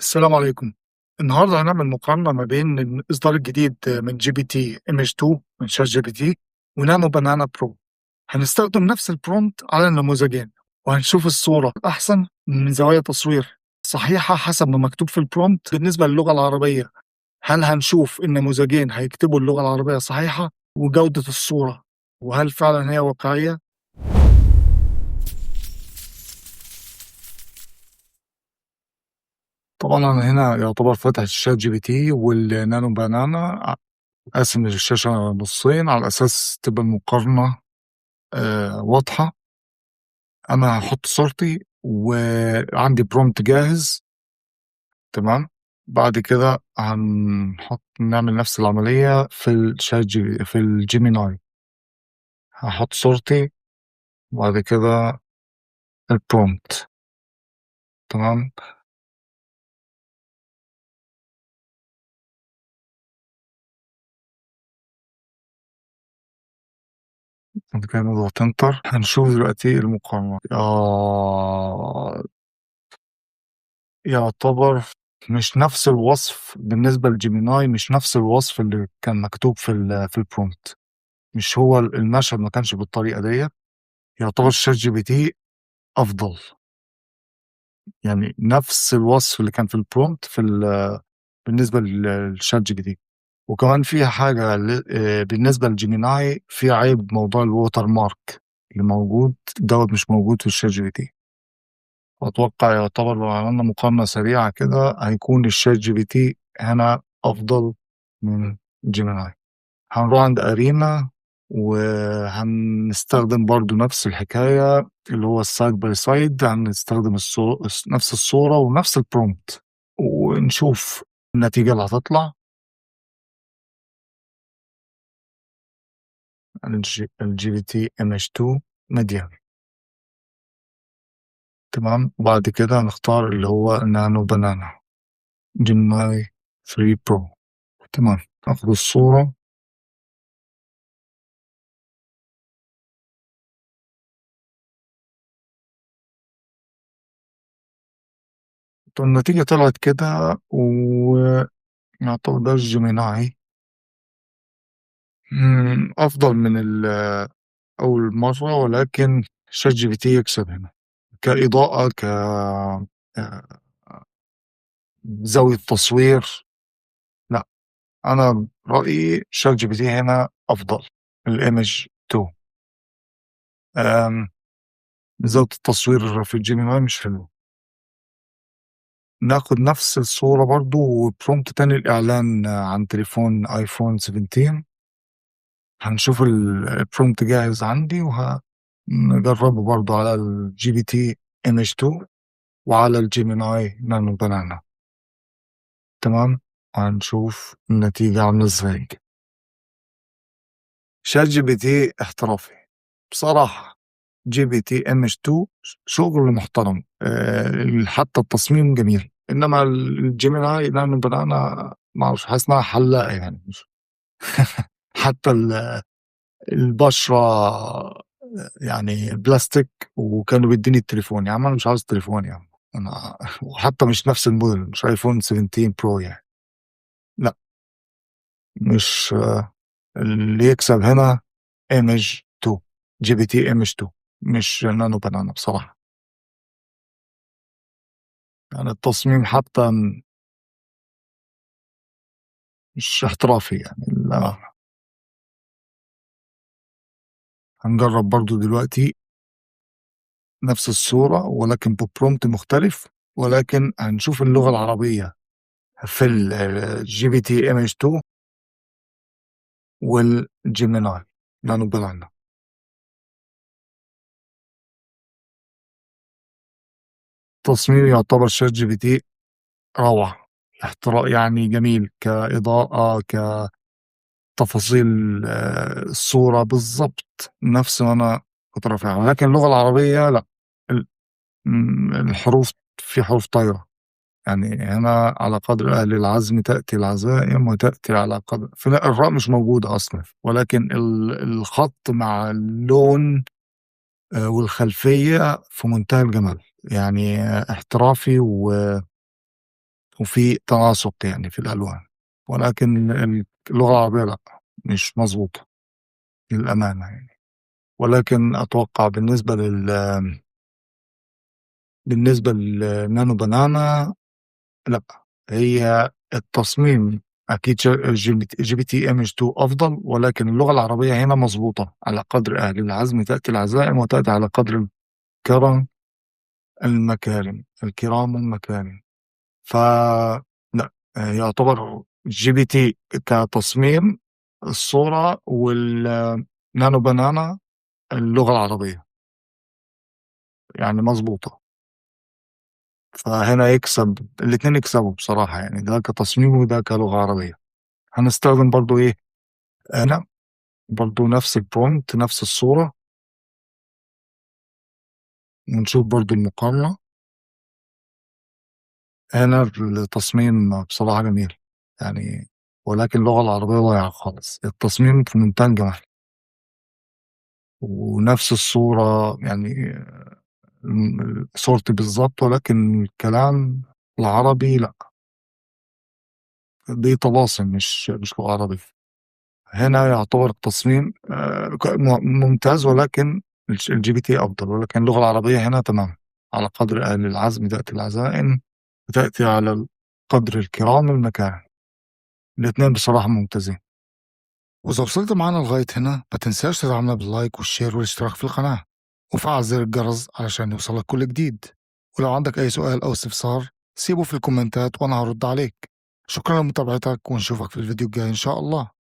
السلام عليكم. النهارده هنعمل مقارنة ما بين الإصدار الجديد من GPT Image 2 من ChatGPT و Nano Banana Pro. هنستخدم نفس ال prompt على النموذجين، وهنشوف الصورة أحسن من زوايا تصوير صحيحة حسب ما مكتوب في ال prompt. بالنسبة للغة العربية، هل هنشوف النموذجين هيكتبوا اللغة العربية صحيحة وجودة الصورة، وهل فعلا هي واقعية؟ طبعا أنا هنا يعتبر فاتح ال ChatGPT وال Nano Banana، قاسم الشاشة نصين على أساس تبقى المقارنة واضحة. أنا هحط صورتي وعندي prompt جاهز، تمام. بعد كده نعمل نفس العملية في ال Chat في ال Gemini. هحط صورتي وبعد كده ال prompt، تمام. بعد كده نضغط enter. هنشوف دلوقتي المقارنة. يعتبر مش نفس الوصف بالنسبة لل Gemini، مش نفس الوصف اللي كان مكتوب في ال prompt، مش هو المشهد ما كانش بالطريقة ديت. يعتبر ChatGPT أفضل، يعني نفس الوصف اللي كان في ال prompt بالنسبة لل ChatGPT. وكمان فيها حاجة بالنسبة لل Gemini، في عيب موضوع ال watermark اللي موجود دوت مش موجود في ال ChatGPT. وأتوقع يعتبر لو عملنا مقارنة سريعة كده هيكون ال ChatGPT هنا أفضل من Gemini. هنروح عند Arena وهنستخدم برضو نفس الحكاية اللي هو ال side by side، هنستخدم نفس الصورة ونفس ال prompt ونشوف النتيجة اللي هتطلع. ال GPT Image 2 ميديا، تمام. وبعد كده هنختار اللي هو Nano Banana Gemini 3 Pro، تمام. ناخد الصورة، طب النتيجة طلعت كده، ويعتبر ده ال Gemini أفضل من أول مرة، ولكن ChatGPT يكسب هنا كإضاءة، زاوية تصوير. لا، أنا رأيي ChatGPT هنا أفضل. ال Image 2 زاوية التصوير في ال Gemini مش حلوة. ناخد نفس الصورة برضو و prompt تاني الإعلان عن تليفون iPhone 17. هنشوف ال prompt جاهز عندي وهنجربه برضو على ال GPT Image 2 وعلى ال Gemini Nano Banana، تمام. وهنشوف النتيجة عاملة ازاي. ChatGPT احترافي بصراحة، GPT Image 2 شغل محترم، حتى التصميم جميل. انما ال Gemini Nano Banana ما اعرفش، حاسس انها حلاقة يعني، حتى البشرة يعني بلاستيك، وكانوا بيديني التليفون. يا عم انا مش عاوز التليفون يا عم انا، وحتى مش نفس الموديل، مش iPhone 17 Pro يعني. لا، مش اللي يكسب هنا Image 2، GPT Image 2، مش Nano Banana بصراحة. يعني التصميم حتى مش احترافي يعني. لا، هنجرب برضو دلوقتي نفس الصورة ولكن ب prompt مختلف، ولكن هنشوف اللغة العربية في ال GPT Image 2 وال Gemini Nano Banana. تصميم يعتبر ChatGPT روعة، يعني جميل كإضاءة، كتفاصيل، الصورة بالظبط نفس ما أنا كنت رافعها. ولكن اللغة العربية لا، الحروف في حروف طايرة يعني. هنا على قدر أهل العزم تأتي العزائم، وتأتي على قدر، فلا الراء مش موجودة أصلا، ولكن الخط مع اللون، والخلفية في منتهى الجمال يعني، احترافي وفي تناسق يعني في الألوان، ولكن اللغة العربية لأ، مش مضبوطة للأمانة يعني. ولكن أتوقع بالنسبة لل Nano Banana لأ، هي التصميم أكيد GPT Image 2 أفضل، ولكن اللغة العربية هنا مضبوطة. على قدر أهل العزم تأتي العزائم، وتأتي على قدر الكرم المكارم، الكرام المكارم. فلأ، يعتبر GPT كتصميم الصورة، وال Nano Banana اللغة العربية يعني مضبوطة. فهنا يكسب الاتنين، يكسبوا بصراحة يعني، ده كتصميم وده كلغة عربية. هنستخدم برضو ايه هنا؟ برضو نفس ال prompt، نفس الصورة، ونشوف برضو المقارنة. هنا التصميم بصراحة جميل يعني، ولكن اللغة العربية ضايعة خالص. التصميم في منتهى الجمال ونفس الصورة يعني، صورتي بالظبط، ولكن الكلام العربي لا، دي طلاسم مش لغة عربية. هنا يعتبر التصميم ممتاز، ولكن ال GPT افضل، ولكن اللغة العربية هنا تمام. على قدر اهل العزم تأتي العزائم، وتأتي على قدر الكرام المكارم. الاثنين بصراحة ممتازين. وإذا وصلت معنا لغاية هنا، ما تنساش تدعمنا بال like وال share والاشتراك في القناة، وفعل زر الجرس علشان يوصلك كل جديد. ولو عندك أي سؤال أو استفسار سيبه في الكومنتات وأنا هرد عليك. شكرا لمتابعتك، ونشوفك في الفيديو الجاي إن شاء الله.